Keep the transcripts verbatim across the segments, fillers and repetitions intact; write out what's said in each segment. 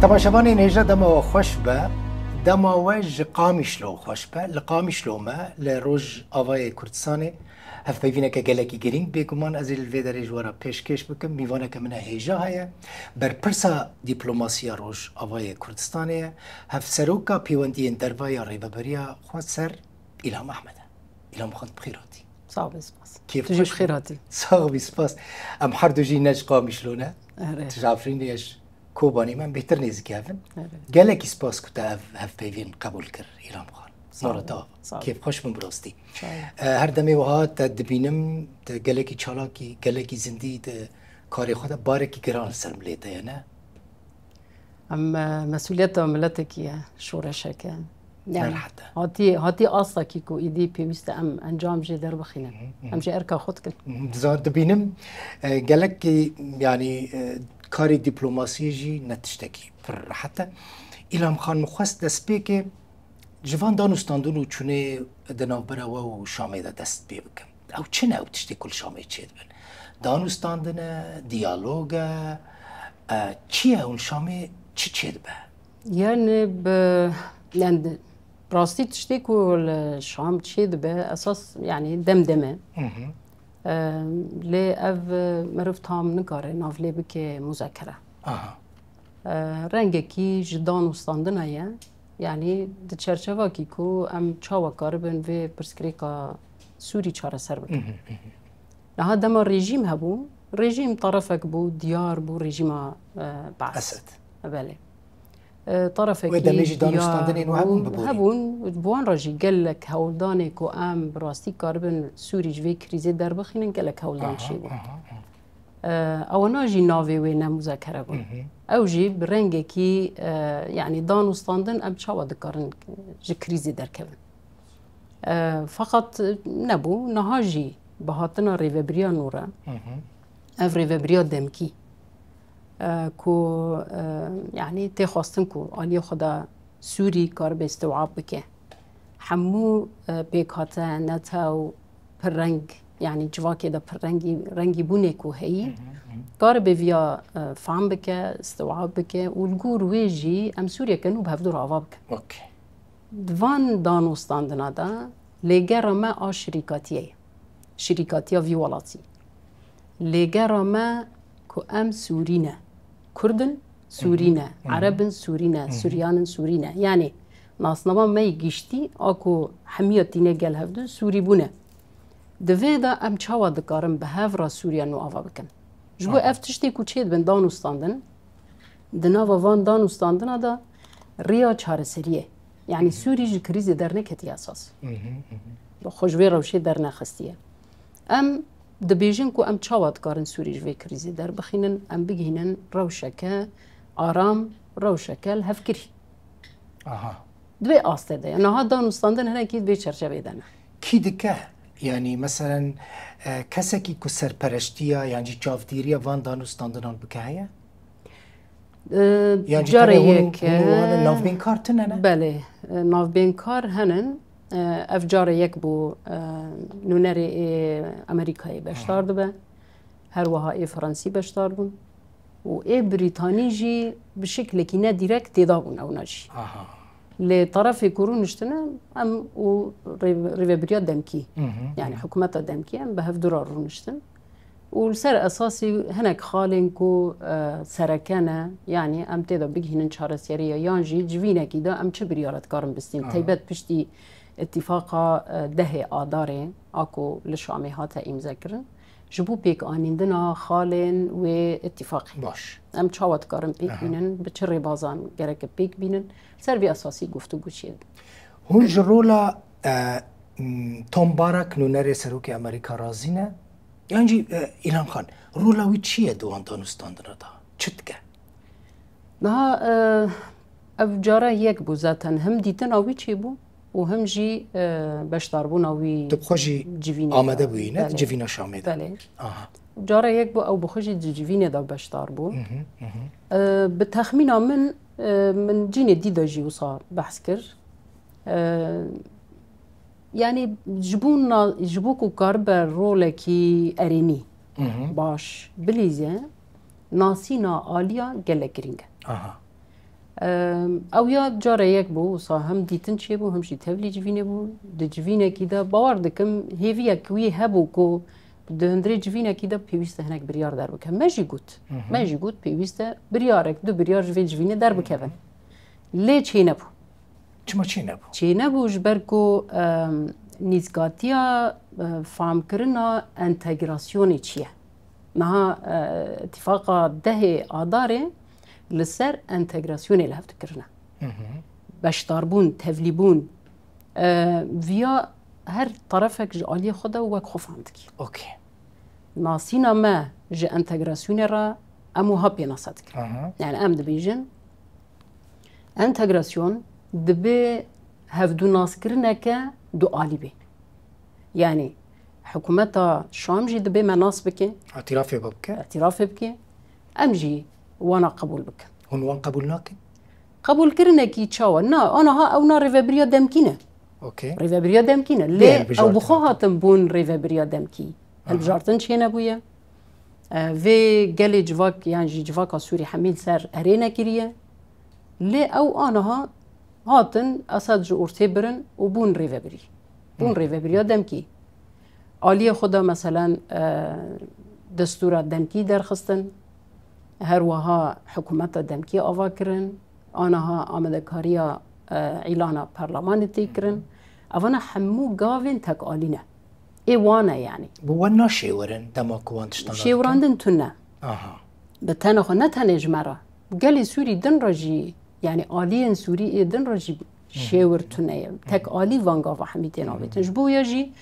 Temaşevanên hêja dema we xweş be, dema we ji Qamişlo xweş be. Li Qamişlo me, li Rojavayê Kurdistanê. Hevpeyvîneke gelekî girîng, bêguman ez ê li vê derê ji we re pêşkêş bikim. Mîvaneke min e hêja heye. Berpirsa dîplomasiya Rojavayê Kurdistanê ye. Hevseroka pêwendiyên derve ya Rêveberiya Xweser, Îlham Ehmed e. Îlham Xan, bi xêr hatî. Sağ ol, spas. Kêf Tu jî xweş bi xêr hatî. Sağ ol, spas. Em her du jî ne ji Qamişlo ne. Evet. Tu ji Efrînê ye, ji Kobanê me, em bêhtir nêzîk hev in. Evet. Gelekî spas ku te ev hevpeyvîn qebûl kir, Îlham Xan. Sağ ol. Nara te ava. Sağ ol. Kêf xweş bûm bi rastî. Sağ ol. E, her demê wiha te dibînim, te gelekî çalakî, gelekî zindî di karê xwe de, barekî giran li ser milê te ye, ne? Em, e, mesûliyeta miletekî ye, şoreşeke. Yani, Her heta. hatî, hatî astakî ku îdî pêwîst e em encam jê derbixînin. Hı hı. Em jê erka xwe dikin. Hı hı. Diza-, dibînim, e, gelek, e, yani, e, karê dîplomasiyê jî ne tiştekî pir rehet e. Îlham Xan, min xwest destpêkê ji van danûstandin û çûnê di navbera we û Şamê de dest pê bikim. Ew çi ne ew tiştê ku li Şamê çêdibin? Danûstandin e, diyalog e, e, çi ye hûn Şamê çi çêdibe? Yani bi, yani rastî tiştê ku li Şam çêdibe esas yani dem dem e. Hı hı. E, lê ev, e, meriv tam nikare nav lê bike muzakere. Aha. E, rengekî ji danûstandina ye. Yanî di çerçevakî ku em çawa karibin vê pirsgirêka Sûrî çareser bikin. Mhm, mhm. Niha dema rejîm hebû, rejîm tarafek bû, diyar bû, rejîma, e, Baas. Esed. Belê. E, tarafekî Wê demê jî diyar danûstandinên we hebûn bû, bi borî? Hebûn, bi wan re jî gelek hewldanê ku em bi rastî karibin Sûrî ji vê krîzê derbixînin, gelek hewldan Aha, çêbûn. aha, aha. E, ewana jî navê wê ne muzakere bûn. Hı hı. Ew jî bi rengekî, e, yanî danûstandin em çawa dikarin ji krîzê derkevin. E, feqet nebû, niha jî bi hatina rêvebiriya nû re, Hı hı. ev rêvebiriya demkî, e, ku, e, yanî tê xwestin ku aliyê xwe de Sûrî karibe îstiwab bike. Hemû, e, pêkhate, netew, pirreng, yanî civakê de pirrengî, rengîbûnê ku heyî, Hı hı, hı. karibe viya, e, fehm bike, îstiwab bike û li gor wê jî em Sûriyeke nû bi hevdû re ava bikin. Okey. Di van danûstandina de lêgera me a şirîkatiyê ye. Şirîkatiya vî welatî. Lêgera me ku em Sûrî ne. Kurd in, Sûrî ne. Hı hı. Ereb in, Sûrî ne. Hı hı. Suryan in, Sûrî ne. Yanî nasnama me yê giştî a ku hemiya tîne gel hevdu Sûrî bûne. Di vê de em çawa dikarin bi hev re Sûriya nû ava bikin? Ji bo Aha. ev tiştê ku çêdibin danûstandin, di nava van danûstandina de riya çareseriyê. Yanî Hı hı. Sûrî ji krîzê derneketiye esas. Hı hı, hı hı. Xwe ji vê rewşê dernexistiye. Em dibêjin ku em çawa dikarin Sûrî ji vê krîzê derbixînin, em bigihînin rewşeke aram, rewşeke lihevkirî. Aha. Di vê astê de ye. Niha danûstandin hinekî di vê çerçevê de ne. Kî dike? Yanî meselen, e, kesekî ku serpereştiya yan jî çavdîriya van danûstandinan bike heye? E, Yan jî carê tenê hûn, yek, hûn û wan e, e, navbênkar tune ne? Belê, e, navbênkar henin. E, ev carê yek bû, e, nûnerê ê Amerîkayê beşdar Aha. dibe. Her wiha ê Fransî beşdar bûn. Û ê Brîtanî jî bi şeklekî nedîrekt têda bûn ewna jî. Aha. Lê terefê ku rûniştine, em û rê-, rêvebiriya demkî, Hı hı, yanî hı. hikûmeta demkî, em bi hevdu re rûniştin. Û li ser esasî hinek xalên ku, e, sereke ne, yanî em tê de bigihînin çareseriya, yan jî civînekî de em çi biryara dikarin bistîn, Aha. taybet piştî îtîfaqa, e, dehê Adarê, a ku li Şamê hate îmzekirin. Ji bo pêkanîndina xalên wê îtîfaqê. Baş. Em çawa dikarin pêk Aha. bînin, bi çi rêbazan gereke pêk bînin, ser vê esasî guftûgû çêdibin. Hûn ji rola, e, m, Tom Barak, nûnerê serokê Amerîka razî ne? Yan jî, e, Îlham Xan, rola wî çi ye di wan danûstandina de? Çi dike? Niha, e, ev cara yek bû zaten. Him dîtina wî çêbû û him jî, e, beşdarbûna wî Tu bi xwe jî civînê amade de. bûyî, ne? Belê. Civîna Şamê de. Belê. Aha. Cara yek bû ew bi xwe jî di civînê de beşdar bû. Hı hı, hı hı. E, bi texmîna min, e, min cînê dî de jî wisa behs kir. E, yanî ji bo na-, ji bo ku karibe rolekî erênî Hı hı. baş bilîze, nasîna aliya gelek girîng e. Aha. Em, ew ya cara yek bû, wisa hem dîtin çêbû, hem jî tevlî civînê bû. Di civînekî de bawer dikim hêviyek wî hebû ku di hundirê civînekî de pêwîst e hinek biryar derbike. Me jî got. Hı hı. Me jî got pêwîst e biryarek, du biryar ji vê civînê derbikevin. Hı hı. Lê çênebû. Çima çênebû? Çênebû ji ber ku, em, nîzgatiya, e, famkirina entegrasyonê çi ye? Niha, e, îtifaqa dehê Adarê li ser entegrasyonê li hev dikirine. Hı hı. Beşdarbûn, tevlîbûn, e, viya her terefek ji aliyê xwe de wek xwe fam dikî. Okey. Nasîna me ji entegrasyonê re em wiha pênase dikin. Aha. Yani em dibêjin, entegrasyon dibe hevdûnaskirineke dualî be. Yani hikûmeta Şam jî dibe me nas bike, Îtirafê bike. Îtirafê bike. Em jî wana qebûl bikin. Hûn wan qebûl nakin? Qebûlkirinekî çawa? Na, aniha ew na rêvebiriya demkî ne. Okey. Rêvebiriya demkî ne. Lê ew bi xwe hatin bûn rêvebiriya demkî. Aha. Hilbijartin çênebûye. E, vê gelê civak, yan jî civaka Sûrî hemî li ser erê nekiriye. Lê ew aniha hatin Esed ji ortê birin û bûn rêvebirî. Bûn Hı. rêvebiriya demkî. Aliyê xwe de meselen, e, destûra demkî derxistin. Her wiha hikûmeta demkî ava kirin. Aniha amadekariya, e, îlana perlemanê tê kirin. Hı hı. Evana hemû gavên tekalî ne. Ê wan e yani. Bi wan naşêwirin dema ku wan tiştan Şêwirandin tune. Aha. Bi tenê xwe, ne tenê ji me re. Gelê Sûrî din re jî, yani aliyên Sûrî ê din re jî Hı hı. şêwir tune ye. Hı hı. Tek alî van gava hemî tên Hı hı. avêtin. Ji bo ya jî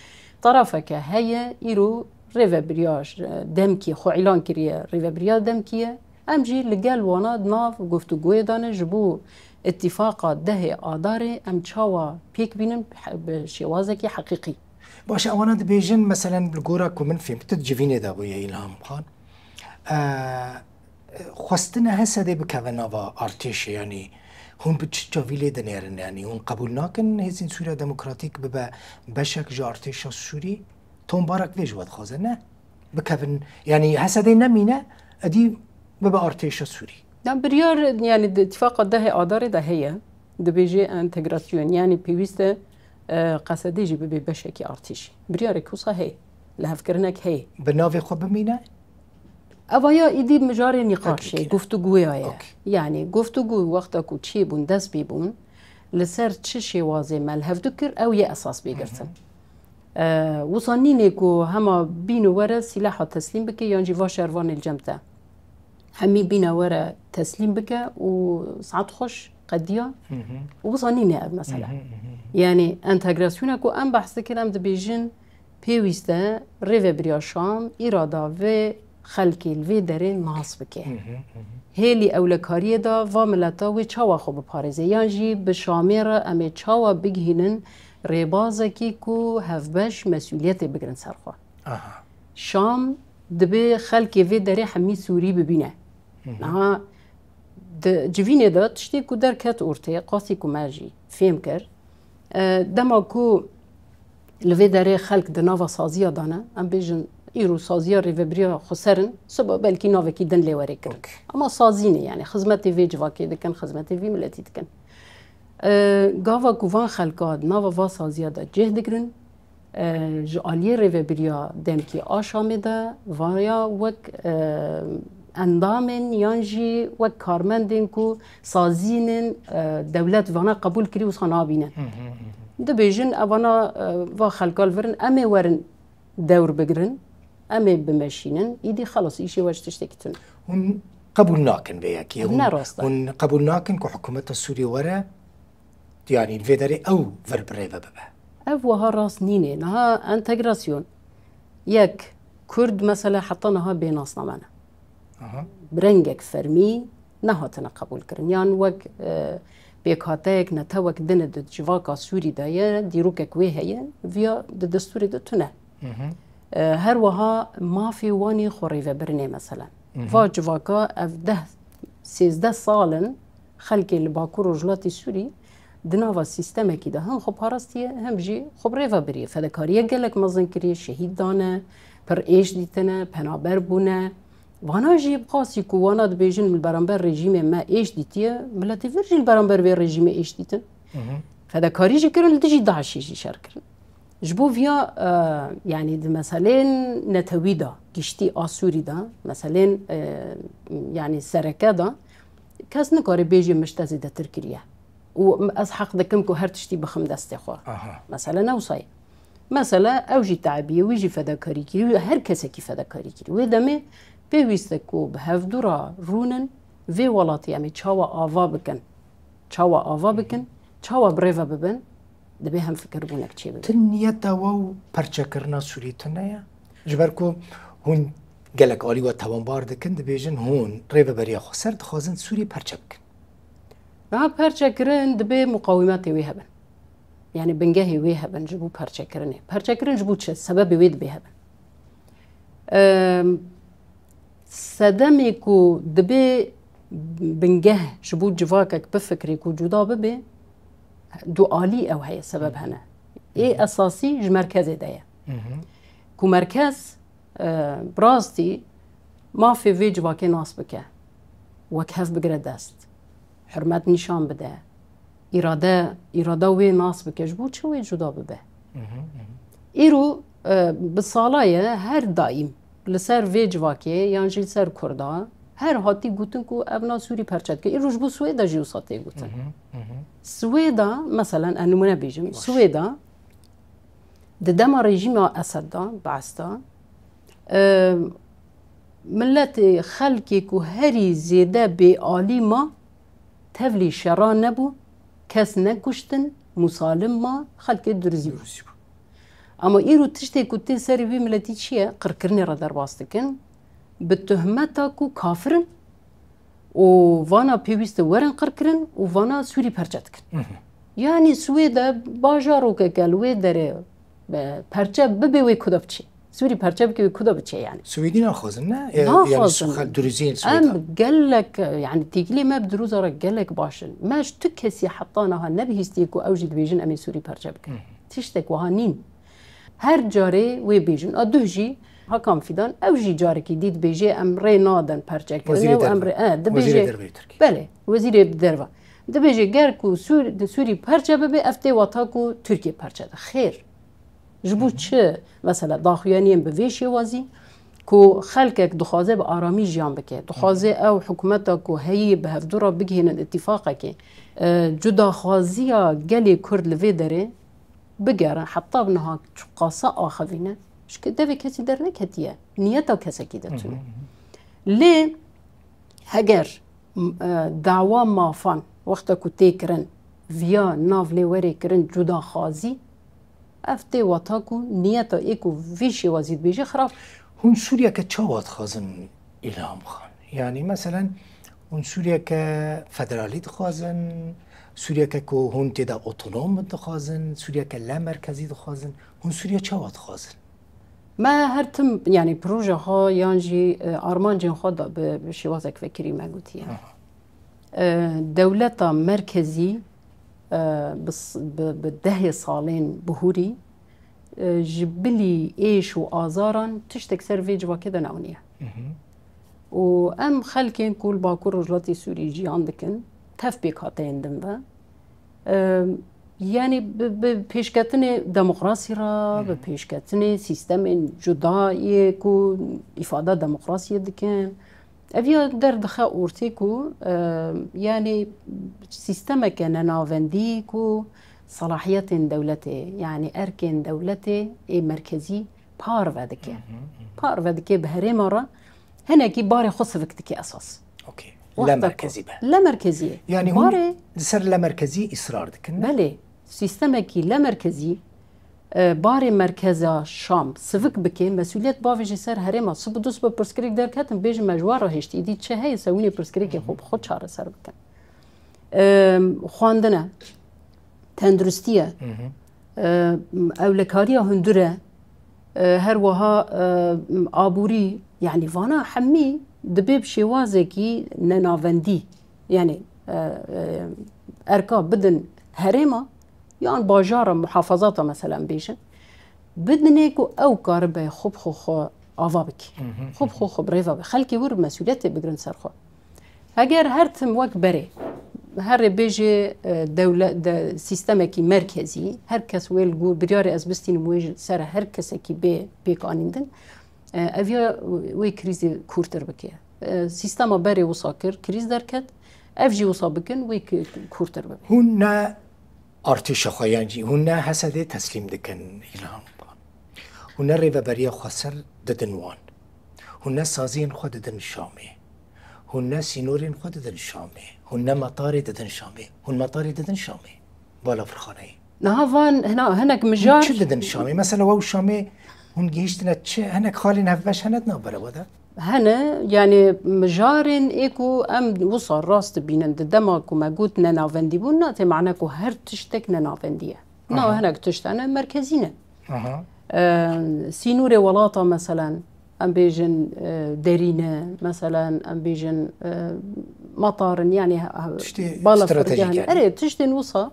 tarafeke heye, îro rêvebiriya, e, demkî xwe îlan kiriye, rêvebiriya demkî ye. Em jî li gel wana di nav guftûgoyê de ne ji bo îtîfaqa dehê Adarê em çawa pêk bînin bi şêwazekî heqîqî. Baş e, ewana dibêjin, meselen, li gora ku min fêm, tu di civînê de bûye, Îlham Xan. E, xwestine Hesedê bikeve nava artêşê, yanî hûn bi çi çavî lê dinêrin, yanî hûn qebûl nakin Hêzên Sûriya Demokratîk bibe beşek ji artêşa Sûrî? Tom Barak vê ji we dixwaze, ne? Bikevin, yanî Hesedê nemîne, edî bibe artêşa Sûrî. Ya biryar, yani di îtîfaqa dehê Adarê de heye, dibêje entegrasyon, yani pêwîst e, e, Qesedê jî bibe beşekî artêşî. Biryarek wisa heye, lihevkirinek heye. Bi navê xwe bimîne? Eva ya îdî mijarê nîqaşê, Peki. guftûgoya ye. Okey. Yani guftûgo wexta ku çêbûn, dest pê bûn, li ser çi şêwazê me li hev dikir, ew yê esas bê girtin. Hı hı. E, wisa nînê ku hema bîn û were sîlaha teslîm bike yan jî va şervanê li cem te. Hemî bîne were teslîm bike û saet xweş qediya. Hı hı. Û wisa nîne ev mesele. Hı hı, hı hı. Yani entegrasyona ku em behs dikin, em dibêjin pêwîst e rêvebiriya Şam îrada vê xelkê li vê derê nas bike. Hı hı, hı hı. Hêlî ewlekariyê de va mileta wê çawa xwe biparêze? Yan jî bi Şamê re em ê çawa bigihînin rêbazekî ku hevbeş mesûliyetê bigrin ser xwe? Aha. Şam dibe xelkê vê derê hemî Sûrî bibîne. Hı hı. Niha di civînê de tiştê ku derket ortê, qasî ku me jî fêm kir, e, dema ku li vê derê xelk di nava saziya de ne, em bêjin îro saziya rêvebiriya xweser in, siba belkî navekî din lê were kirin. Okey. Ama sazî ne, yani xizmetê vê civakê dikin, xizmetê vî miletî dikin. E, gava ku van xelka di nava va saziya de cih digirin, e, ji aliyê rêvebiriya demkî a Şamê de vaya wek, e, endamên yan jî wek karmendên ku sazînên, e, dewlet vana qebûl kirî wisa nabînin. Hı hı, hı hı. Dibêjin evana, e, va xelka li vir in, em ê werin dewr bigirin, em ê bimeşînin, îdî xelas îşê we ji tiştekî tune. Hûn qebûl nakin vê yekê. Hûn, Ne rast e. hûn qebûl nakin ku hikûmeta Sûriyê were, yanî li vê derê ew vir bi rê ve bibe. Ev wiha rast nîne. Niha entegrasyon, yek, Kurd mesela heta niha bê nasname ne. Aha. Bi rengek fermî nehatine qebûlkirin. Yan wek, e, pêkhateyek netewek din di civaka Sûrî de ye, dîrokek wê heye, viya di destûrê de tune. Hı hı. E, her wiha mafê wan ê xwe rêvebirinê mesela. Hı hı. Va civaka ev deh, sêzdeh sal in xelkê li Bakur Rojhilatê Sûrî di nava sîstemekî de hem xwe parastiye, hem jî xwe bi rê ve biriye. Fedekariyek gelek mezin kiriye, şehîd dane, pir êş dîtine, penaber bûne. Vana jî bi qasî ku wana dibêjin li beramber rejîmê me êş dîtiye, miletê vir jî li beramber vê rejîmê êş dîtin. Fedakarî jî kirin, li dijî DAIŞê jî şer kirin. Ji bo viya, e, yanî di meselên netewî de, giştî a Sûrî de, meselên, e, yanî sereke de, kes nikare bêje min ji te zêdetir kiriye. Û ez heq dikim ku her tiştî bixim destê xwe. Aha. Mesele ne wisa ye. Mesele ew jî tebiye, wî jî fedakarî kiriye, her kesekî fedakarî kiriye. Wê demê pêwîst e ku bi hevdû re rûnin vê welatê em ê çawa ava bikin. Çawa ava bikin, çawa bi rê ve bibin, dibê hemfikirbûnek çêbibe. Ti niyeta we û perçekirina Sûrî tune ye? Ji ber ku hûn gelek alî we tewanbar dikin, dibêjin hûn rêveberiya xweser dixwazin Sûrî perçe bikin. Niha perçekirin dibê muqawimetê wê hebin. Yanî bingehê wê hebin ji bo perçekirinê. Perçekirin ji bo çi? Sebebê wê dibê hebin. Em, sedemê ku dibê bingeh ji bo civakek bifikirê ku cuda bibe, du alî ew heye, sebeb hene. Ê esasî ji merkezê de ye. Ku merkez, e, bi rastî mafê vê civakê nas bike, wek hev bigire dest, hurmet nîşan bide, îrade, îrada wê nas bike, ji bo çi wê cuda bibe? Îro, e, bi sala ye her daîm li ser vê civakê yan jî li ser Kurda her hatî gotin ku ev na Sûrî perçe dike. Îro ji bo Swêda jî wisa tê gotin. Swêda, meselen, ez nimûne bêjim, Swêda di dema rejîma Esed de, Bees de, e, miletê, xelkê ku herî zêde bêalî ma, tevlî şera nebû, kes nekuştin, musalim ma, xelkê durizî bû. Ama îro tiştê ku tê serê wî miletî çi ye? Qirkirinê re derbas dikin, bi tuhmeta ku kafir in û vana pêwîst e werin qirkirin û vana Sûrî perçe dikin. Yanî Swêde bajarokeke li wê derê, e, perçe bibe wê kuda biçê. Sûrî perçe bike wê kuda biçe yanî. Swêdî naxwazin ne? E, yanî Naxwazin. Xelk duruzî yên Swêda. Em gelek, yanî têkilê me bi dirûza re gelek baş in. Me ji tu kesî heta niha nebihîstiye ku ew jî dibêjin em ê Sûrî perçe bikin. Tiştek wiha nîn. Her carê wê bêjin. A duh jî Hakan Fîdan, ew jî carekî dî dibêje em rê nadin perçekirinê û em rê, e, dibêje, Wezîrê Derve yê Tirkî. Belê, Wezîrê Derve. Dibêje ger ku Sûr-, Sûrî perçe bibe, ev tê wata ku Tirkiye perçe de. Xêr. Ji bo çi? Mesela daxuyaniyên bi vê şêwazî ku xelkek dixwaze bi aramî jiyan bike, dixwaze ew hikûmeta ku heyî bi hevdû re bigihînin îtîfaqekê, e, cudaxwaziya gelê Kurd li vê derê bigerin, heta bi niha çiqasa axivîne, çike devê kesî derneketiye, niyeta kesekî de tune. Lê heger, m-, e, dawa mafan wexta ku tê kirin, viya nav lê were kirin cudaxwazî, ev tê wata ku niyeta ê ku vî şêwazî dibêje xirab. Hûn Sûriyeke çawa dixwazin, Îlham Xan? Yanî, meselen, hûn Sûriyeke federalî dixwazin, Sûriyeke ku hûn tê de otonom bin dixwazin, Sûriyeke lemerkezî dixwazin. Hûn Sûriye çawa dixwazin? Me her tim, yanî, proje xwe yan jî, e, armancên xwe da bi, bi şêwazek vekirî me gotiye. Aha. E, dewleta merkezî, e, bi s-, bi, bi dehê salên bihûrî, e, ji bilî êş û azaran tiştek ser vê civakê de neaniye. Û em xelkên ku li Bakur Rojhilatê Sûrî jiyan dikin, tev pêkhateyên din ve, e, yanî bi, bi pêşketinê demokrasî re, bi pêşketinê sîstemên cuda yê ku îfada demokrasiyê dikin, ev ya derdixe ortê ku, e, yanî sîstemeke nenavendî ku selahiyetên dewletê, yanî erkên dewletê ê merkezî parve dike. Parve dike bi herêma re, hinekî barê xwe sivik dike esas. Okey. Wexta ku lemerkezî be. Lemerkezî ye. Yanî hûn barê li ser lemerkezî îsrar dikin, ne? Belê. Sîstemekî lemerkezî, e, barê merkeza Şam sivik bike, mesûliyet bavêje ser herêma. Sibû du sibê pirsgirêk derketin, bêjin me ji wan re hiştî. Îdî çi heye, se hûn ê pirsgirêkê xwe bi xwe çareser bikin. E, xwendin e, tenduristî ye, e, ewlekariya hundir e, e, her wiha, e, aborî, yanî vana hemî dibe bi şêwazekî nenavendî, yanî, e, e, erka bidin herêma yan bajara muhafazata, meselen bêjin, bidinê ku ew karibe xwe bi xwe xwe ava bike. Xwe bi xwe xwe bi rêve be. Xelkê wir mesûliyetê bigrin ser xwe. Heger her tim wek berê, herê bêjê, e, dewle-, de, sîstemekî merkezî, her kes wê li gor biryarê ez bistînim wê ji ser her kesekî bê pêk anîndin, e, ev ya wê krîzê kûrtir bike. E, sîstema berê wisa kir, krîz derket, ev jî wisa bikin, wê ki-, kûrtir bibe. Hûn ne artêşa xwe yan jî hûn ne Hesedê teslîm dikin, Îlham Xan. Hûn ne rêveberiya xweser didin wan. Hûn ne saziyên xwe didin Şamê. Hûn ne sînorên xwe didin Şamê. Hûn ne metarê didin Şamê. Hûn metarê didin Şamê. Balafirxaneyê. Niha van hina hinek mijar. Hûn çi didin Şamê? Mesela we û Şamê hûn gihîştine çi? Hinek xalên hevbeş hene di navbera we de? Hene, yani mijarên ê ku em wisa rast dibînin, di dema ku me got nenavendî bûn, na tê mane ku her tiştek nenavendî ye. Na, aha, hinek tişt hene merkezî ne. Aha. Ee, sînorê welata meselen, em bêjin, e, derî ne, meselen, em bêjin, e, matar in, yani, ha, ha, tiştê balafirgeh ne. Stratejîk yani. Erê, tiştên wisa,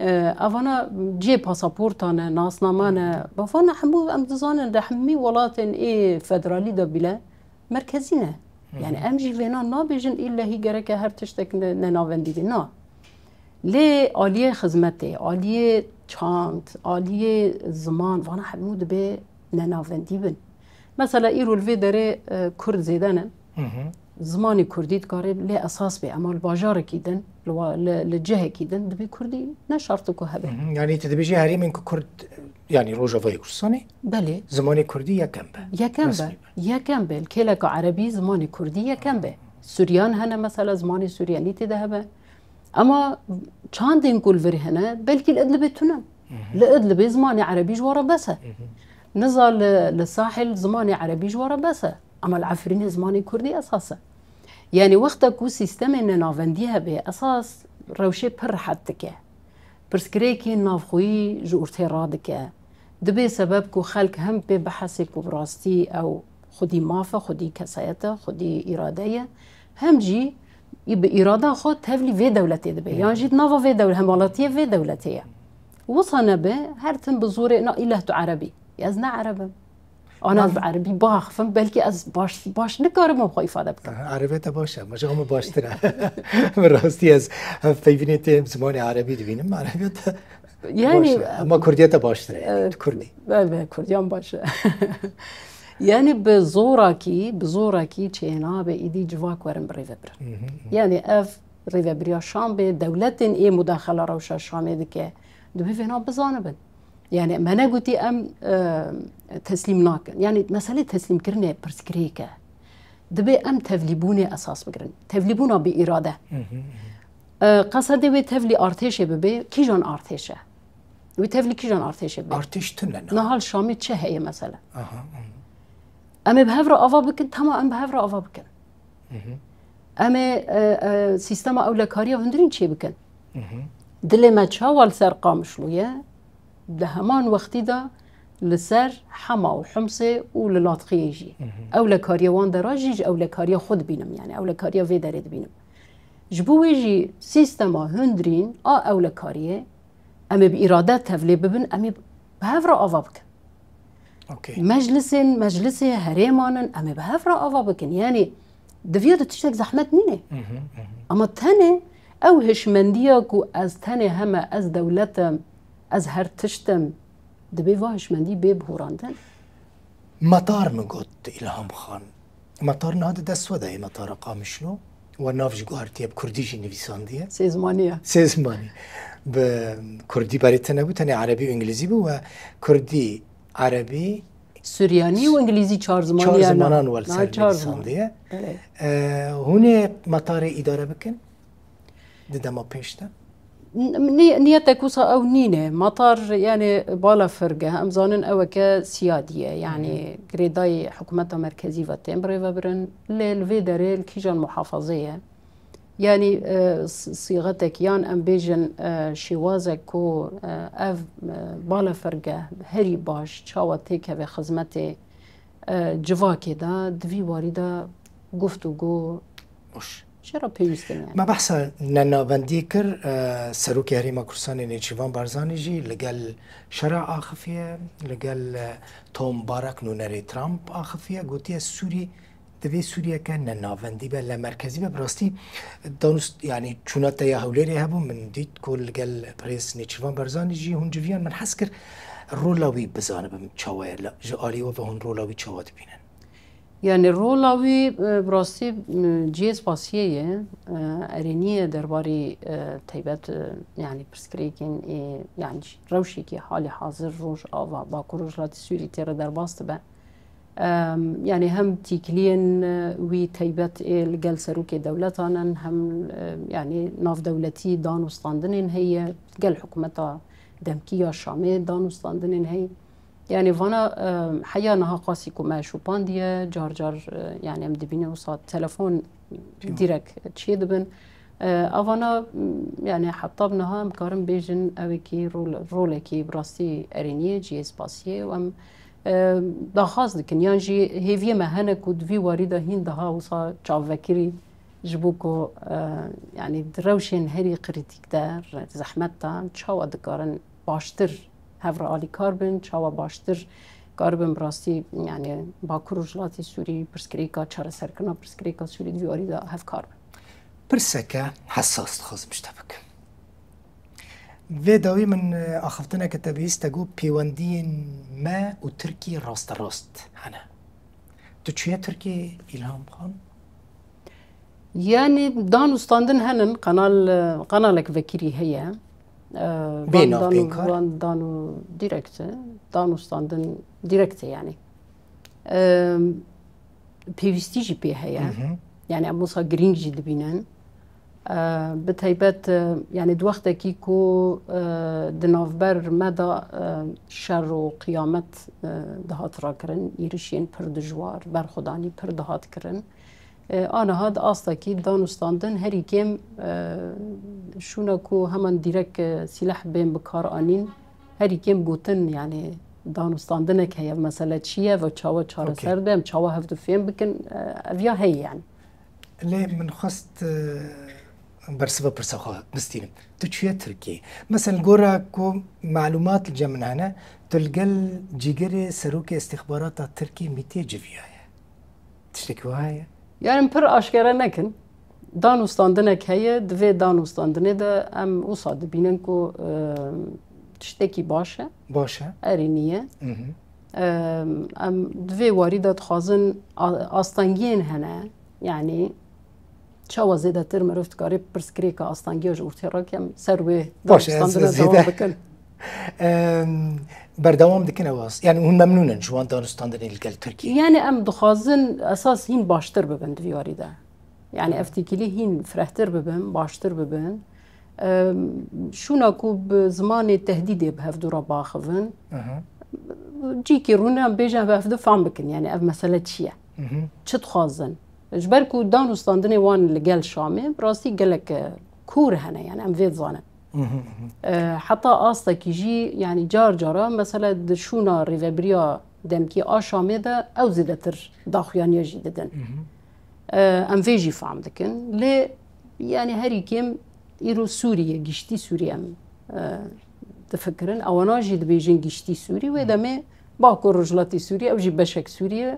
e, evana cihê pasaporta ne, nasnama ne, bavana hemû em dizanin, di hemî welatên ê federalî de bîle, merkezî ne. Hı hı. Yani em jî vêna nabêjin, îllehî gereke her tiştek ne-, nenavendî be. Na. Lê aliyê xizmetê, aliyê çand, aliyê ziman, vana hemû dibe nenavendî bin. Mesela îro li vê derê, e, Kurd zêde ne. Hı hı. Zimanê Kurdî dikare lê esas be, ema li bajarekî din, li wa-, li, li cihekî din dibê Kurdî ne şert ku hebe. Hı hı. Yani tu dibêjî herêmên ku Kurd, yani Rojavayê Kurdistanê, belê, zimanê Kurdî yekem be. Yekem be. Resmî be. Yekem be. Li kêleka Erebî zimanê Kurdî yekem be. Suryan hene mesela, zimanê Suryanî tê de hebe. Ema çandên ku li vir hene, belkî li Idlibê tune. Hı hı. Li Idlibê zimanê Erebî ji we re bes e. Hı hı. Niza li, li Sahil zimanê Erebî ji we re bes e. Ema li Efrînê zimanê Kurdî esas e. Yani wexta ku sîstemê nenavendî hebe, esas rewşê pir rehet dike. Pirsgirêkên navxweyî ji ortê radike. Dibe sebeb ku xelk hem pê bihesê ku bi rastî ew xwedî maf e, xwedî kesayet e, xwedî îrade ye, hem jî bi îrada xwe tevlî vê dewletê dibe. Hı. Yan jî di nava vê dewle-, hemhalatiyê vê dewletê ye. Wisa nebe, her tim bi zorê, na îleh tu Ereb î. Ez ne Ereb im. Ana, ez bi Erebî biaxifim, belkî ez baş, baş nikarim xwe îfade bikim. Aha, Erebê te baş e, ma ji min baştir e. Bi rastî ez hevpeyvînê tê zimanê Erebî dibînim, Erebê te yani, baş e. Ama Kurdiye te baştir e, yani, e, tu Kurd î. Belê, Kurdiyan baş e. Yani bi zorakî, bi zorakî çênabe îdî civak werin bi rê ve birin. Hı hı hı. Yani ev rêvebiriya Şam be, dewletên ê mudaxela rewşa Şamê dike, dibê vêna bizanibin. Yani me negotî em, e, teslîm nakin. Yani meselê teslîmkirinê pirsgirêk e. Dibê em tevlîbûnê esas bigirin. Tevlîbûna bi îrade. Hı hı hı. E, qesedê wê tevlî artêşê bibe, kîjan artêş e? Wê tevlî kîjan artêşê bibe? Artêş tune ne? Niha li Şamê çi heye mesela? Aha, aha. Em ê bi hev re ava bikin, tema em bi hev re ava bikin. Hı hı. Em ê, e, e, sîstema ewlekariya hundirîn çê bikin. Hı hı. Dilê me çawa li ser Qamişlo ye, di heman wextî de li ser Hema û Humsê û li Latxiyê jî. Hı hı. Ewlekariya wan dera jî ji ewlekariya xwe dibînim, yani ewlekariya vê derê dibînim. Ji bo wê jî sîstema hundirîn a ewlekariyê, em ê bi îrade tevlê bibin, em ê bi hev re ava bikin. Okey. Meclisên, meclisê herêman in, em ê bi hev re ava bikin. Yani, di vê de tiştek zehmet nîne. Hı hı, hı hı. Ama tenê ew hişmendiya ku ez tenê heme, ez dewlet im, ez her tişt im, dibê va hişmendî bê bihurandin. Metar min got, Îlham Xan. Metar niha di dest we de ye, metara Qamişlo. We nav jî guhertiye, bi kurdî jî nivîsandiye. Sê zimanî ye. Sê zimanî. Bi kurdî berê te nebû, tenê erebî û îngilîzî bû we kurdî, erebî, suryanî û îngilîzî çar zimanî çar ye, zimanan we li ser nivîsandiye. Evet. E, hûn ê metarê îdare bikin? Di dema pêş de? N-, ni-, niyetek wisa ew nîne. Matar, yani, balafirgeh, em zanin eweke siyadî ye. Yani, hı hı, girêdayî hikûmeta merkezî ve tên birêvebirin. Lê li vê derê li kîjan muhafazê ye? Yani, e, s-, sîxetek yan em bêjin, e, şêwazek ku, e, ev, e, balafirgeh herî baş çawa têkeve xizmetê, e, civakê de, di vî warî de guftûgo baş Çira pêwîst in yani? Me behsa nenavendiyê kir, e, Serokê Herêma Kurdistanê Nêçîrvan Barzanî jî li gel Şera axifiye, li gel, e, Tom Barak nûnerê Trump axifiye, gotiye Sûrî divê Sûriyeke nenavendî be, lemerkezî be. Bi rastî danûst-, yanî çûna te ya Hewlêrê hebû, min dît ku li gel birêz Nêçîrvan Barzanî jî hûn civiyan, min hez kir rola wî bizanibim çawa ye, li, ji alî we ve hûn rola wî çawa dibînin? Yani rola wî, e, bi rastî, e, cihê spasiyê ye, e, erênî ye derbarî, e, taybet, e, yani pirsgirêkên, e, yani rewşekî halî hazir Rojava, Bakur Rojhilatî Sûrî tê re derbas dibe. Em, yani hem tîkiliyên, e, wî taybet ê li gel serokê dewletan in, hem, e, yani navdewletî danûstandinên heye, gel hikûmeta demkî ya Şamê danûstandinên heye. Yani vana, e, heya niha qasî ku me şopandiye, car car, e, yani em dibînin wisa telefon direk çê dibin. E, avana, m, yani heta bi niha em karin bêjin ew ê kî rol-, rolekî bi rastî erêniyê, cihê spasiyê û em, e, daxwaz dikin. Yan jî hêviyê me hene ku di vî warî de hîn daha wisa çavvekirî ji bo ku, e, yani di rewşên herî krîtîk de, re-, zehmet de çawa dikarin baştir hev re alîkar bin, çawa baştir karibin bi rastî, yani Bakur Rojhilatê Sûrî pirsgirêka çareserkirina pirsgirêka Sûrî di vî warî de hevkar bin. Pirseke hesas dixwazim ji te bikim. Vê dawî min, e, axiftineke te bihîst, te got pêwendiyên me û Tirkiyê rasterast hene. Tu çûye Tirkiyê, Îlham Xan? Yani danûstandin henin, kanal, kanalek vekirî heye. Ee, Bê van navbênkar? Danû, van danû direkt e, danûstandin direkt e yani. Ee, pêwîstî jî pê heye. Hı hı. Yani em wisa girîng jî dibînin. Ee, bi taybet, e, yani di wextekî ku, e, di navber me de, e, şer û qiyamet, e, dihat rakirin, êrişên pir dijwar, berxwedanî pir dihat kirin. E, aniha di astekî danûstandin herî kêm, e, şûna ku heman dîrek, e, sîleh bên bi kar anîn, herî kêm gotin, yani danûstandinek heye, mesele çi ye ve çawa çareser Okey. Be, em çawa hevdu fêm bikin, e, ev ya heye yani. Lê min xwest, e, bersiva pirsa xwe bistînim. Tu çûye Tirkiyê? Mesela gora ku malûmat li cem min hene, tu li gel cîgerê serokê îstixbarata Tirkiyê mîtê civiyaye. Tiştekî wiha heye? Yani pir aşkere nekin. Danûstandinek heye, di vê danûstandinê de em wisa dibînin ku, e, tiştekî baş e. Baş e. Erê niye. Hı hı. E, em di vê warî de dixwazin a-, astengiyên hene, yani çawa zêdetir mirov dikare pirsgirêka astengiya ji ortê rake, em ser wê Baş e, ez danûstandina zêde- dewam bikin. Em, berdewam dikin ew as-, yani hûn memnûn in ji wan danûstandinê li gel Tirkiyê? Yani em dixwazin esas hîn baştir bibin di vî warî de. Yani ev têkilî hîn firehtir bibin, baştir bibin. Em, şûna ku bi zimanê tehdîdê bi hevdû re biaxivin. Aha. Cîkî rûne em bêjin em bi hevdû fam bikin, yani ev mesele çi ye? Mhm. Çi dixwazin? Ji ber ku danûstandinê wan li gel Şamê bi rastî gelek, e, kûr hene, yani em vê dizanin. Mhm, mhm. E, heta astekî jî, yani car cara, mesela di şûna rêvebiriya demkî a Şamê de ew zêdetir daxuyaniya jî didin. Mhm. E, em vê jî fam dikin. Lê, yani herî kêm îro Sûriye, giştî Sûriye em, e, difikirin. Ewana jî dibêjin giştî Sûrî. Wê demê Bakur Rojhilatî Sûrî, ew jî beşek Sûrî ye.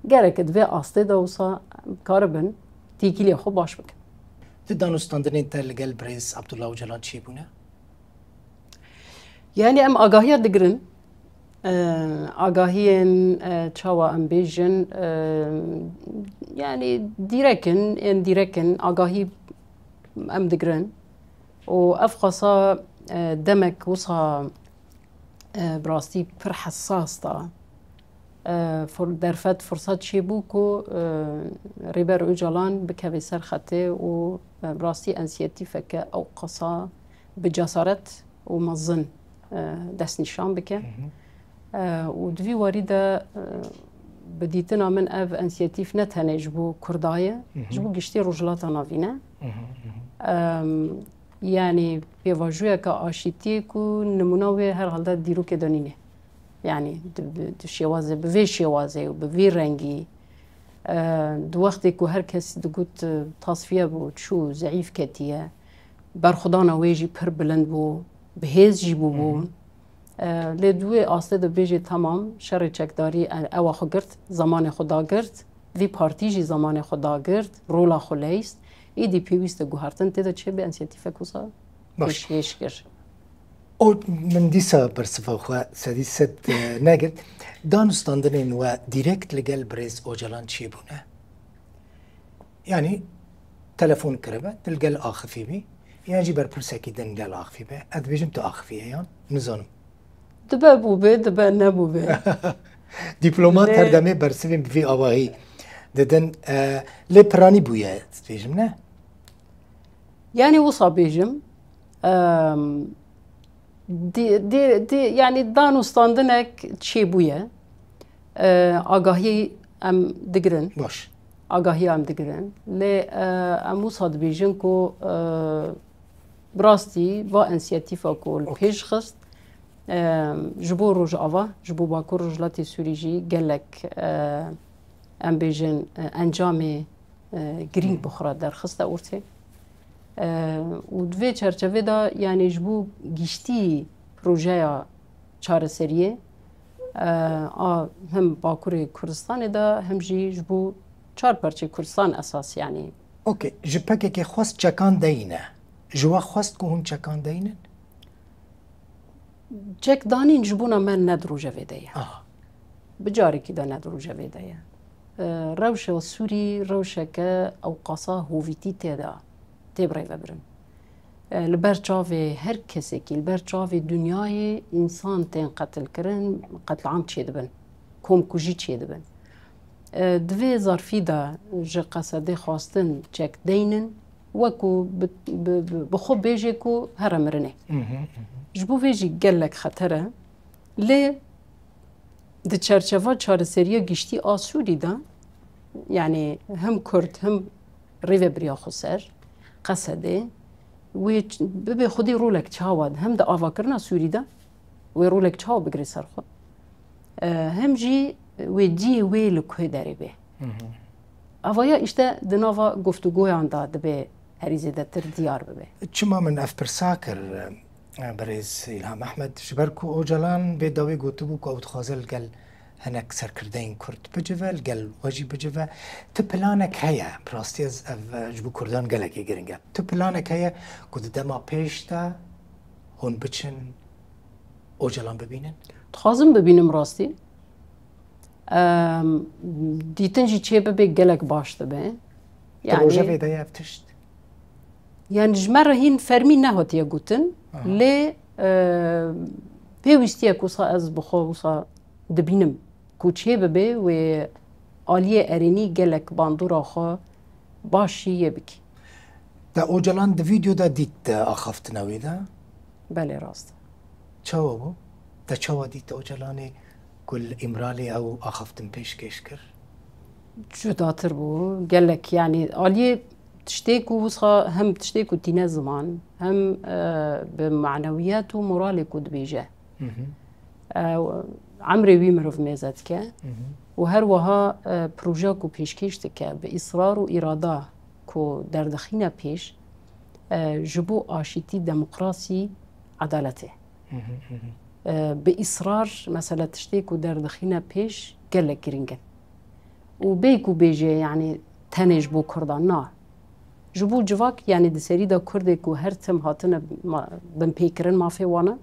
Gereke di vê astê de wisa em karibin têkiliyê xwe baş bikin. Tu danûstandinên te li gel birêz Abdullah Ocalan çêbûne? Yani em agahiya digirin. E, agahiyên, e, çawa em bêjin, e, yani dîrek in, ên dîrek in, agahî em digirin. Û ev xasa, e, demek wisa, e, bi rastî pir hesas da. E, fur-, derfet, firsat çêbû ku, e, Rêber Ocalan bikeve ser xetê û, e, bi rastî ensiyetîfeke ew qasa bi cesaret û mezin, e, destnîşan bike. Hı hı. E, û di vî warî de, e, bi dîtina min ev ensiyetîf ne tenê ji bo Kurda ye, Hı hı. ji bo giştî Rojhilata Navîn e. Hı hı, hı hı. Em, yani pêvajoyeke aşîtiyê ku nimûna wê herhalde dîrokê de nîne. Yani di, bi, di şêwazê, bi vê şêwazê û bi vî rengî, E, di wextê ku her kes digot, e, tasfiye bû, çû, zeîf ketiye, berxwedana wê jî pir bilind bû, bi hêz jî bûbû. Hı hı. E, lê di wê astê de bêjê, temam, şerê çekdarî, e, ewa xwe girt, zamanê xwe dagirt, vî partî jî zamanê xwe dagirt, rola xwe leyst, îdî pêwîst e guhertin tê de çêbe, însiyatîfek wisa Baş. pêşkêş kir. O, min dîsa bersiva xwe sedî sed, e, negirt. Danûstandinên we dîrekt li gel birêz Ocalan çêbûne? Yanî telefon kiribe, tu li gel axifî bî, yan jî berpirsekî din gel axifî be? Ez dibêjim tu axifî ye yan? Nizanim. Dibe bûbe, dibe nebûbe. Dîplomat Lê her demê bersivên bi vî avahî didin, e, lê piranî bûye, dibêjim, ne? Yanî wisa bêjim, em, di, di, di, yanî danûstandinek çêbûye. E, agahî em digirin. Baş. Agahî em digirin. Lê, e, em wisa dibêjin ku, e, bi rastî va însiyatîfa ku li Okey. pêş xist, e, ji bo Rojava, ji bo Bakur Rojhilatê Sûrî jî gelek, e, em bêjin, e, encamê, e, girîng Hı. bi xwe re derxiste ortê. E, û di vê çerçevê de, yanî ji bo giştî projeya çareseriyê, e, a him Bakurê Kurdistanê de, him jî ji bo çar parçeyê Kurdistan esas, yanî. Okey, ji P K K xwest çekan deyne. Ji we xwest ku hûn çekan deynin? Çekdanîn ji bona me ne di rojevê de ye. Aha. Bi carekî de ne di rojevê de ye. E, rewşa Sûrî rewşeke ewqasa hovîtî tê de tê birêvebirin. E, li ber çavê her kesekî, li ber çavê dinyayê însan tên qetilkirin, qetliam çêdibin, komkujî çêdibin. E, di vê zarfî de ji Qesedê xwestin çek deynin, wekû bi, bi, bi, bi xwe bêjê ku here mirinê. Mhm, mhm. Ji bo vê jî gelek xeter e. Lê di çerçeva çareseriya giştî a Sûrî de, yanî him Kurd, him rêvebiriya xweser, Qesedê, wê ç-, bibe xwedî rolek çawa, hem di avakirina Sûrî de wê rolek çawa bigire ser xwe, e, hem jî wê cihê wê li ku derê bê. Hı hı. Avaya îşte di nava guftûgoyan de dibe herî zêdetir diyar bibe. Çima min ev pirsa kir, e, birêz Îlham Ehmed? Ji ber ku Ocalan vê dawî gotibû ku ew dixwaze li gel hinek serkirdeyên Kurd bicive, li gel we jî bicive. Tu planek heye, bi rastî ez ev, e, ji bo Kurdan gelekî giring e. Tu planek heye ku di dema pêş de hûn biçin Ocalan bibînin? Dixwazim bibînim rastî. Em, dîtin jî çê bibe gelek baş dibe. Di Yani, rojevê de ye ev tişt? Yani ji me re hîn fermî nehatiye gotin, Aha. lê, e, pêwîstî ye ku wisa ez bi xwe wisa dibînim ku çê bibe wê aliyê erênî gelek bandora xwe baş jî yê bikî. Te Ocalan di vîdyo de dît, te axaftina wî de? Belê, rast e. Çawa bû? Te çawa dît Ocalanê ku li Îmralê ew axaftin pêşkêş kir? Cudatir bû. Gelek, yani, aliyê tiştê ku wisa hem tiştê ku tîne ziman, hem, e, bi manewiyet û moralê ku dibêje. Hı hı. E, emrê wî mirov mêze dike. Hı hı. Û her wiha, e, proje ku pêşkêş dike, bi israr û îrada ku derdixîne pêş, e, ji bo aşîtî, demokrasî, edaletê. Hı hı, hı hı. E, bi israr, mesela, tiştê ku derdixîne pêş gelek giring in. Û bêyî ku bêje, yani, tenê ji bo Kurdan, na. Ji bo civak, yani, di serî de Kurdê ku her tim hatine ma-, binpêkirin mafê wan e.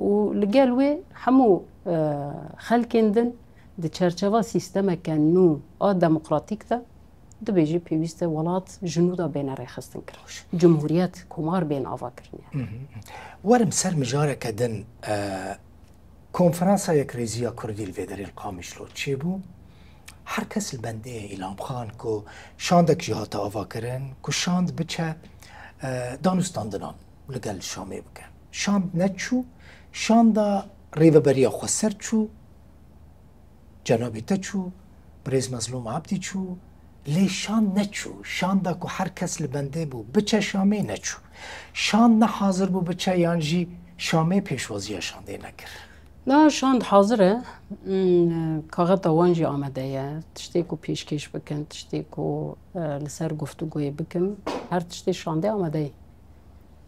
Û li gel wê hemû, e, xelkên din di çerçeva sîstemeke nû a demokratîk de dibêje pêwîst e welat ji nû de bêne rêxistin kirin. Cumhuriyet, komar bên avakirin yani. Hı hı. Werim ser mijareke din, e, Konferansa Yekrêziya Kurdî li vê derê li Qamişlo çêbû. Her kes li bendê Îlham Xan ku şandek jî hate avakirin, ku şand biçe, e, danûstandinan li gel Şamê bike. Şand neçû, şanda Rêveberiya Xweser çû, cenabê te çû, birêz Mezlûm Abdî çû, lê şand neçû. Şanda ku her kes li bendê bû, biçe Şamê neçû. Şand ne hazir bû biçe yan jî Şamê pêşwaziya şandê nekir. Da şand hazir e. Hmm, kaxeta wan jî amade ye. Tiştê ku pêşkêş bikin, tiştê ku, e, li ser guftûgoyê bikin, her tiştê şandê amade ye.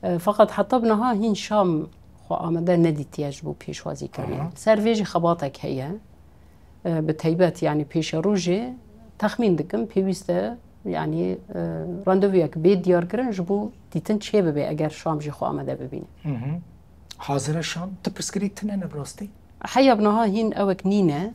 E, feqet heta bi niha hîn şam xwe amade nedîtiye ji bo pêşwazîkirinê. Aha. Li ser vê jî xebatek heye. E, bi teybet, yanî pêşerojê texmîn dikim, pêwîst e, yanî, e, randevûyek bê diyarkirin ji bo dîtin çê bibe eger şam jî xwe amade bibîne. Hı hı. Hazire şam, tu pirsgirêk tune ne bi rastî? Heya bi niha hîn ewek nîne,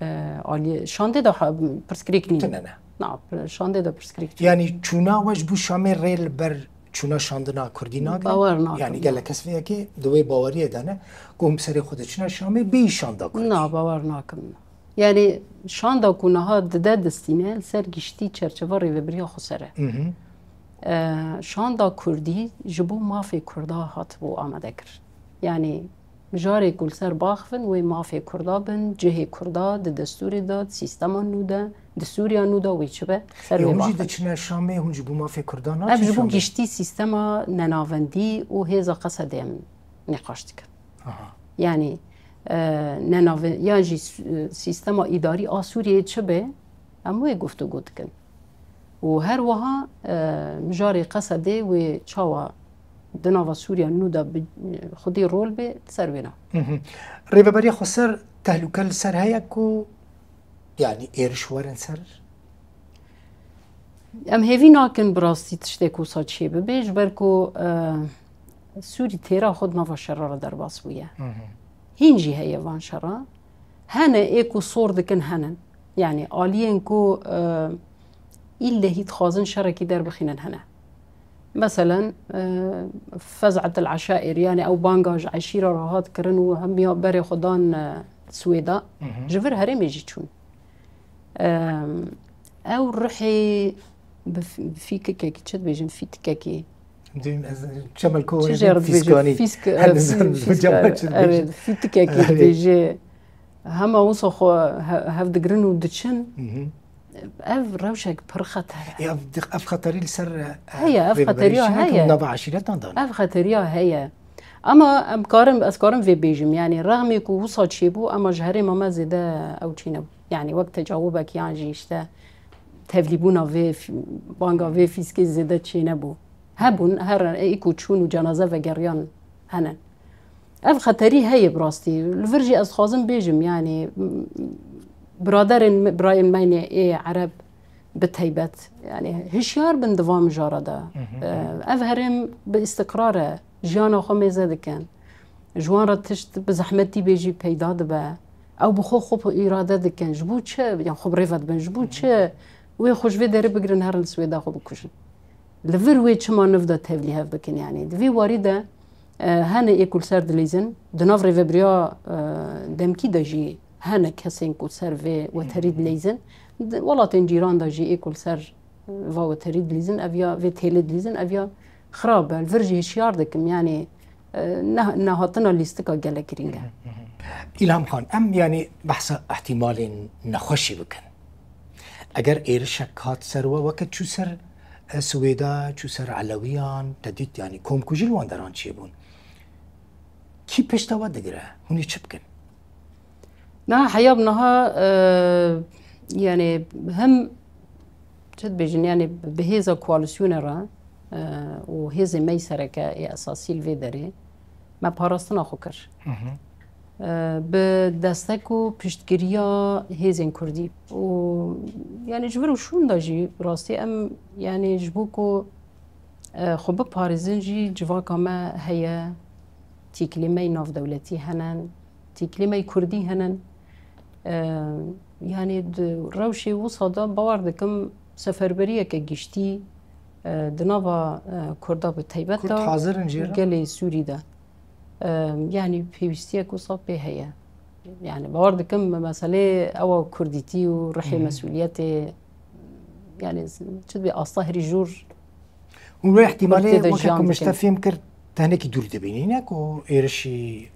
e, aliyê şandê de ha-, pirsgirêk nîne. Tune ne? Na, pir-, şandê de pirsgirêk tune. Yanî çûna we ji bo şamê rê li ber çûna şandina kurdî nagire? Bawer nakim. Yanî gelek kes vê yekê di wê baweriyê de ne, ku hûn bi serê xwe diçine şamê bêyî şanda kurdî. Na, bawer nakim. Yanî şanda ku niha dide distîne, li ser giştî çerçeva rêvebiriya xweser e. Hı hı. E, şanda kurdî ji bo mafê kurda hatibû amade kir. Yanî mijarê ku li ser baxivin, wê mafê kurda bin, cihê kurda di destûrê de, di sîstema nû de, di Sûriya nû de wê çi be, ser wê baxivin. Hûn jî diçine şamê, hûn ji bo mafê kurda naçin şamê? Ev ji bo giştî sîstema nenavendî û hêza Qesedê em nîqaş dikin. Aha. Yanî, e, nenave-, yan jî s-, sîstema îdarî a Sûriyeyê çi be, em wê guftûgo dikin. Û her wiha, e, mijarê Qesedê wê çawa di nava Sûriya nû de bi xwedî rol bê, ser wê ne. Hı hı. Rêveberiya xweser tehlûke li ser heye ku, yanî êriş werin ser? Em hêvî nakin bi rastî tiştek wisa çê bibe, ji ber ku, e, Sûrî têra xwe di nava şera re derbas bûye. Hı hı. Hîn jî heye van şera. Hene ê ku sor dikin henin. Yanî aliyên ku, e, îllehî dixwazin şerekî derbixînin hene. Meselen, e, Fez'et el Eşair, yanî ew banga ji eşîra re hat kirin û hemiya berê xwe dan, e, Swêda. Hı hı. Ji vir herêmê jî çûn. Em, ew ruhê bi f-, bi fîkikekî, çi dibêjin, fîtikekî. Dibêjin, ez, Çemelko Çi were jê re dibêjin, fîskanî. Fîsk, Her e, nizan fî-, bi fîsk, Cemal e, çi dibêjin. Evet, fîtikekî Erê. dibêje. Hema wisa xwe he-, hev digrin û diçin. Hı hı. Ev rewşek pir xeter e. Ê, ev, ev xeterî li ser, e, Heye, ev rêveberiya xeteriya çi neke heye. nava eşîretan dan. Ev xeteriya heye. Ama em karim, ez karim vê bêjim, yanî rexmê ku wisa çêbû, ema ji herêma me zêde ew çê nebû. Yanî wek tecawubek yan jî işte tevlîbûna vê fî-, banga vê fîskê zêde çênebû. Hebûn, her ê ku çûn û cenaze vegeriyan hene. Ev xeterî heye bi rastî. Li vir jî ez dixwazim bêjim, yanî, m-, biraderên me, birayên me yê ê Ereb bi teybet, yanî hişyar bin di van mijara de. Hı hı. Ev herêm bi îstiqrar e, jiyana xwe mêze dikin. Ji wan re tişt bi zehmetî bê jî peyda dibe. Ew bi xwe xwe bi îrade dikin. Ji bo çi? Yan xwe bi rê ve dibin. Ji bo çi? Wê xwe ji vê derê bigirin, herin li Swêda xwe bikujin. Li vir wê çima niv de tevlî hev bikin? Yanî di vê warî de, e, hene ê ku li ser dileyzin. Di nav rêvebiriya, e, demkî de jî hene kesên ku ser vê weterî dileyzin. Di welatên cîran de jî ê ku li ser va weterî dilîzin, ev ya vê têlê dilîzin, ev ya xirab e. Li vir jî hişyar dikim, yanî, e, ne-, nehatina lîstika gelek girîng e. Îlham Xan, em, yanî, behsa ihtimalên nexweşî bikin. Eger êrişek hat ser we, weke çû ser, e, Swêda, çû ser Elewiyan, te dît, yanî, komkujî li wan deran çêbûn. Kî pişta we digire? Hûn ê çi bikin? Niha heya bi niha, e, yanî hem çi dibêjin, yanî bi hêza koalîsyonê re, e, û hêzên me yî sereke ê esasî li vê derê me parastina xwe kir. Hı hı. E, bi destek û piştgiriya hêzên kurdî û yanî ji vir û şûn de jî rastî em yanî ji bo ku, e, xwe biparêzin jî civaka me heye, tîklîmey navdewletî hene, tîklîmey kurdî hene. E, yanî di rewşê wisa de bawer dikim seferberiyeke giştî, e, di nava, e, kurda bi teybet Kurd de hazir in jê re? gelê Sûrî de. E, yanî pêwîstiyek wisa pê heye. Yanî bawer dikim meselê ewa kurdîtî û rihê Hı hı. mesûliyetê, yanî çi dibê asta herî jûr Hûn wê ihtimalê Kurd tê de weke jiyan ku mişte dikin. fêm kir, tenekî dûr dibînî, ne ku êrişî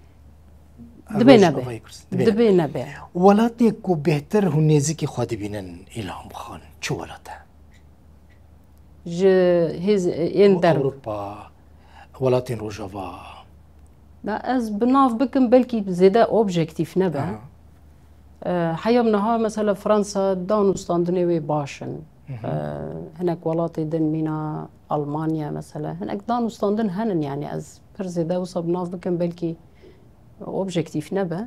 Dibê Rojavayê nebe. Kurdistanê. Dibê nebe. Dibê nebe. Welatê ku bêhtir hûn nêzîkî xwe dibînin, Îlham Xan, çi welat e? Ji hêz-, ên derve. Ewropa, welatên Rojava. Na ez bi nav bikim belkî zêde objektîf nebe. Aha. E, heya niha mesela Fransa dan û standinê wê baş in. Hı hı. E, hinek welatê din mîna Almanya mesela. Hinek dan û standin henin yani ez pir zêde wisa bi nav bikim belkî objektîf nebe.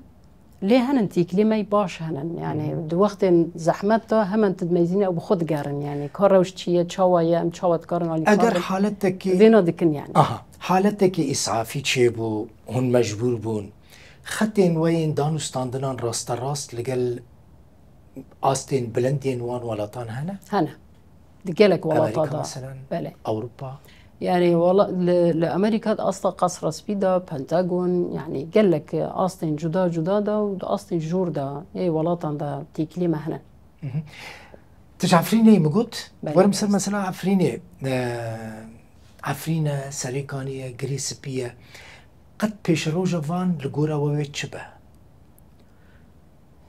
Lê henin tîklîmey baş henin. Yani Hı hı. di wextên zehmet de hemen tu dimeyzîne ew bi xwe digerin. Yani ka rewş çi ye, çawa ye, em çawa dikarin alîkar Eger bin. haletekî Vêna dikin yani. Aha, haletekî îsafî çêbû, hûn mecbûr bûn. Xetên we yên dan û standinan rasterast li gel astên bilind yên wan welatan hene? Hene. Di gelek welata Amerîka de. Meselen, Belê. Ewropa? Yani wala, li, li Amerîka di asta Qasra Spî de, Pentagon, yani gelek astên cuda cuda de û di astên jûr de, ê welatan de têkilî me hene. Mhm. Tu ji Efrînê yî min got? Belê, Werim ser rast. mesela Efrînê. E, Efrîn e, Serêkanî ye, Girê Spî ye. Qet pêşeroja van li gora we wê çi be?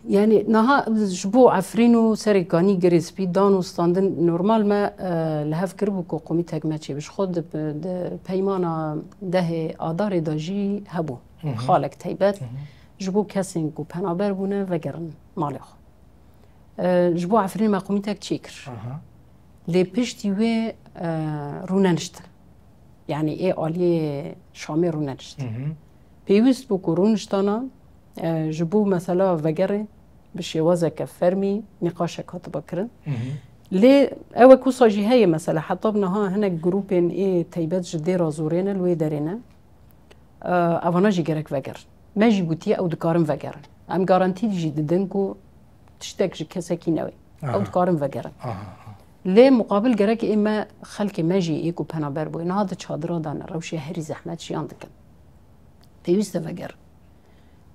Yani niha ji bo Efrîn û Serêkanî, Girê Spî dan û standin normal me, e, li hev kiribû ku komîtek me çêbe. Ji xwe di, di peymana dehê Adarê de jî hebû. Hı hı. Xalek teybet. Hı hı. Ji bo kesên ku penaber bûne vegerin malê xwe. E, ji bo Efrîn me komîtek çêkir. Aha. Lê piştî wê, e, rûneniştin. Yani ê aliyê Şamê rûneniştin. Hı hı. Pêwîst bû ku rûniştana, e, ji bo mesela vegerê bi şêwazeke fermî nîqaşek hatiba kirin. Hı hı. Lê ew wek wisa jî heye mesela heta bi niha hinek grûpên ê teybet ji Dêra Zorê ne li wê derê ne. E, evana jî gerek vegerin. Me jî gotiye ew dikarin vegerin. Em garantî jî didin ku tiştek ji kesekî newê. Aha. Ew dikarin vegerin. Aha, aha. Lê muqabil gerek ê me xelkê me jî ê ku penaber bûye. Niha di çadira de ne, rewşê herî zehmet jiyan dikin. Pêwîst e vegerin.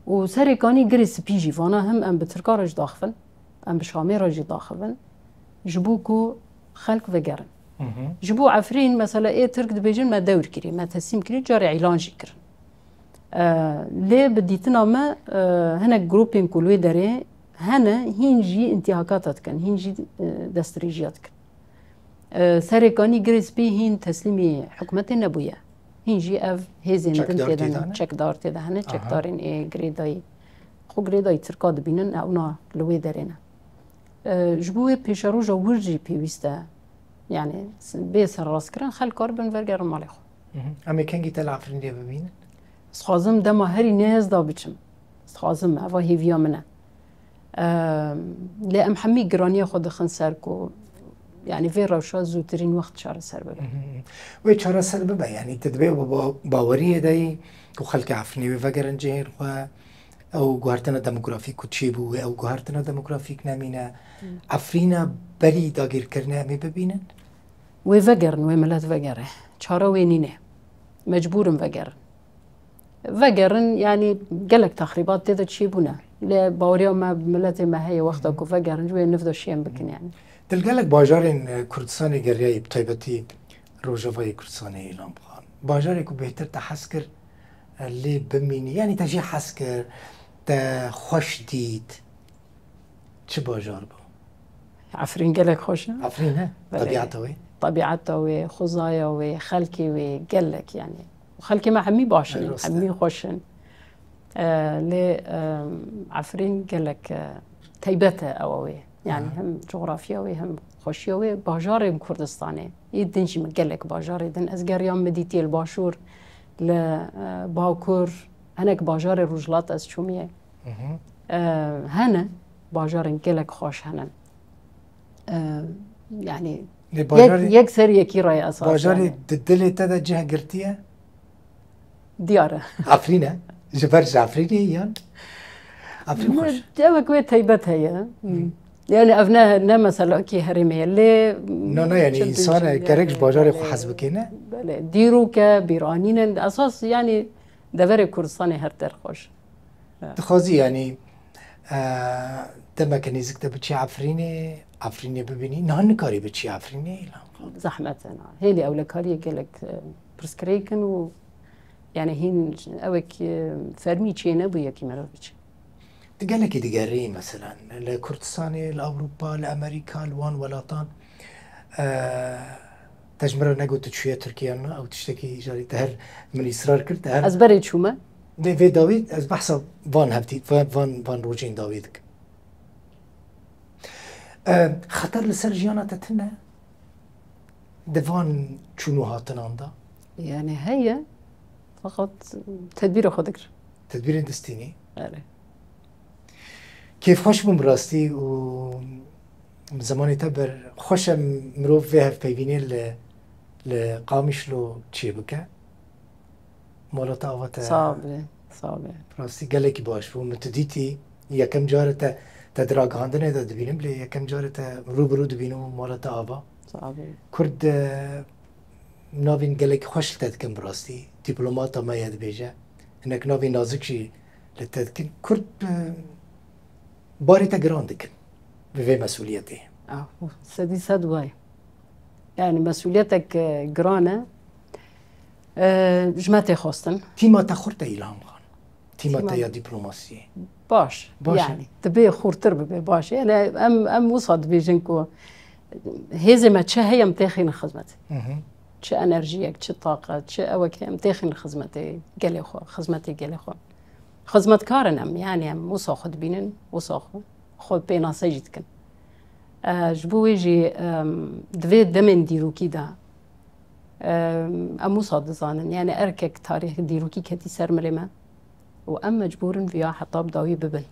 Û Serêkanî, Girê Spî jî vana him em bi Tirka re jî daxivin, em bi Şamê re jî daxivin, ji bo ku xelk vegerin. Hı hı. Ji bo Efrîn, mesela ê Tirk dibêjin me dewr kirî, me teslîm kirî, carê îlan jî kirin. E, lê bi dîtina me, e, hinek grûpên ku li wê derê hene, hîn jî întîhakata dikin, hîn jî, e, destdirêjiya dikin. E, Serêkanî, Girê Spî hîn teslîmî hikûmetê nebûye. Hîn jî ev hêzên din Çekdar tê de tê de ne, ne? Çekdar tê de hene, Aha. çekdarên ê girêdayî. Xwe girêdayî Tirka dibînin, ewna li wê derê ne. E, ji bo wê pêşeroja wir jî pêwîst e. Yani s-, bê serrastkirin, xelk karibin vegerin malê xwe. Hı hı. Em ê kengî te li Efrînê bibînin? Ez dixwazim dema herî nêz de biçim. Ez dixwazim, eva hêviya min e. Ehm, lê em hemî giraniya xwe dixin ser ku, yani vê rewşa zûtirîn wext çareser bibe. Mhm. Wê çareser bibe, yani tu dibê ba-, ba-, baweriyê de yî ku xelkê Efrînê wê vegerin cihên xwe, ew guhertina demografîk ku çêbû, wê ew guhertina demografîk nemîne. Hmm. Efrîna berî dagirkirine em ê bibînin? Wê vegerin, wê milet vegere. Çare wê nîne. Mecbûr in vegerin. Vegerin, yani gelek texrîbat tê de çêbûne. Lê baweriya me bi miletê me heye, wexta ku vegerin, ji wê niv de şiyên bikin yani. Di li gelek bajarên, e, Kurdistanê geriyayî, bi taybetî Rojavayê Kurdistanê, Îlham Xan. Bajarê ku bêhtir te hez kir, e, lê bimînî, yani te jê hez kir, te xweş dît, çi bajar bû? Efrîn gelek xweş e. Efrîn he? Belê. Tebîeta wê? Tebîeta wê, xwezaya wê, xelkê wê, gelek yani. Xelkê me hemî baş in, Ay, rast e. hemî xweş in. E, lê, e, Efrîn gelek, e, teybet e ewa wê. Yani Aha. hem cografya wê, hem xweşiya wê. Bajarên Kurdistanê, ê din jî min gelek bajarê din. Ez geriyam Midîtiyê li Başûr, li, e, Bakur, hinek bajarê Rojhilat ez çûmiye. Mhm. E, hene, bajarên gelek xweş hene. E, yani Lê yek, bajarê, yek ser yekî re ye esas bajarê yani. Di dilê te de cih girtiye? Diyar e. Efrîn e? Ji ber ji Efrînê yan? Efrîn xweş. Cewek wê teybet heye. Hmm. Yani ev ne, ne mesela kî herêmê ye. Lê Na, na, yani çend însan e, cî-, gerek ji yani, bajarê xwe belê, hez bike ne? Belê. Dîrok e, bîranîn in. Esas yani deverê Kurdistanê her der xweş. Dixwazî, yanî, e, demeke nêzik de biçî Efrînê, Efrînê bibînî? Niha nikarî biçî Efrînê, îlan? Zehmet e, na. Hêlî ewlekariyê gelek, e, pirsgirêk in û, yani, hîn ewek, e, fermî çê nebûye kî merov biçe. Tu gelekî digerî, meselen, li Kurdistanê, li Ewropa, li Amerîka, li wan welatan, e, te ji min re negot tu çûye Tirkiye, na? Ew tiştekî jarî te her min îsrar kir, te her Ez berê çûme. Lê vê dawî ez behsa van hevdî, van, van, van rojên dawî dikim. E, xeter li ser jiyana te tune di van çûn û hatinan de? Yani heye, fakat tedbîra xwe dikir. Tedbîrên distînî? Erê. Kêfxweş bûm bi rastî û zimanê te bir xweş e mirov vê hevpeyvînê li, li Qamişlo çêbike. Mala te ava te. Sağ be, sağ be. Rastî gelekî baş bû. Min tu dîtî, yekem carê te, te di ragihandinê de dibînim, lê yekem carê te rû bi rû dibînim û mala te ava. Sağ be. Kurd, e, navên gelekî xweş li te dikin bi rastî. Dîplomata me ye dibêje. Hinek navên nazik jî li te dikin. Kurd, e, barê te giran dikin bi vê mesûliyetê. Ah, sedî sed wayê. Yani mesûliyetek, e, giran e. E, ji me tê xwestin. Tîma te xurt e, Îlham Xan. Tîma te Tîma ya dîplomasiyê. Baş. Baş e. Yani, dibe xurtir bibe, baş e. Yani, em, em wisa dibêjin ku hêzê me çi heye, em têxînin xizmet. Hı hı. Çi enerjiyek, çi taqet, çi ewek heye, em têxînin xizmetê gelê xwe, xizmetê gelê xwe. Xizmetkar in em, yani em wisa xwe dibînin, wisa xwe, xwe pênase jî dikin. E, ji bo wê jî, em, di vê demên dîrokî de, em, em wisa dizanin, yani erkek tarîx dîrokî ketî ser milê me û em mecbûr in viya heta bi dawî bibin.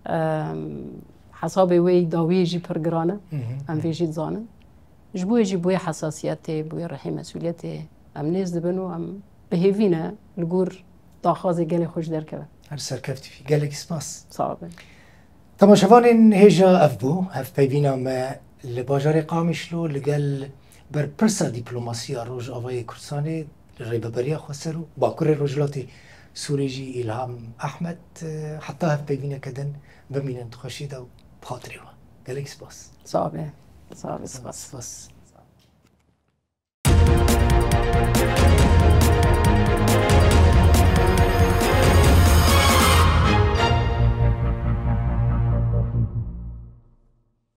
Em, hesabê wê dawiyê jî pir giran e, Hı hı, em hı. vê jî dizanin. Ji bo wê jî bi wê hesasiyetê, bi wê rihê mesûliyetê em nêz dibin û em bi hêvî ne li gor daxwazê gelê xwe ji derkeve. Her serkeftî bî. Gelekî spas. Sağ bin. Temaşevanên hêja ev bû, hevpeyvîna me li bajarê Qamişlo li gel berpirsa dîplomasiya Rojavayê Kurdistanê li Rêveberiya Xweser û Bakurê Rojhilatê Sûrê jî Îlham Ehmed. Heta hevpeyvîneke din bimînin di xweşî de û bi xatirê we. Gelek spas. Sağ bin. Sağ bin, spas. Spas.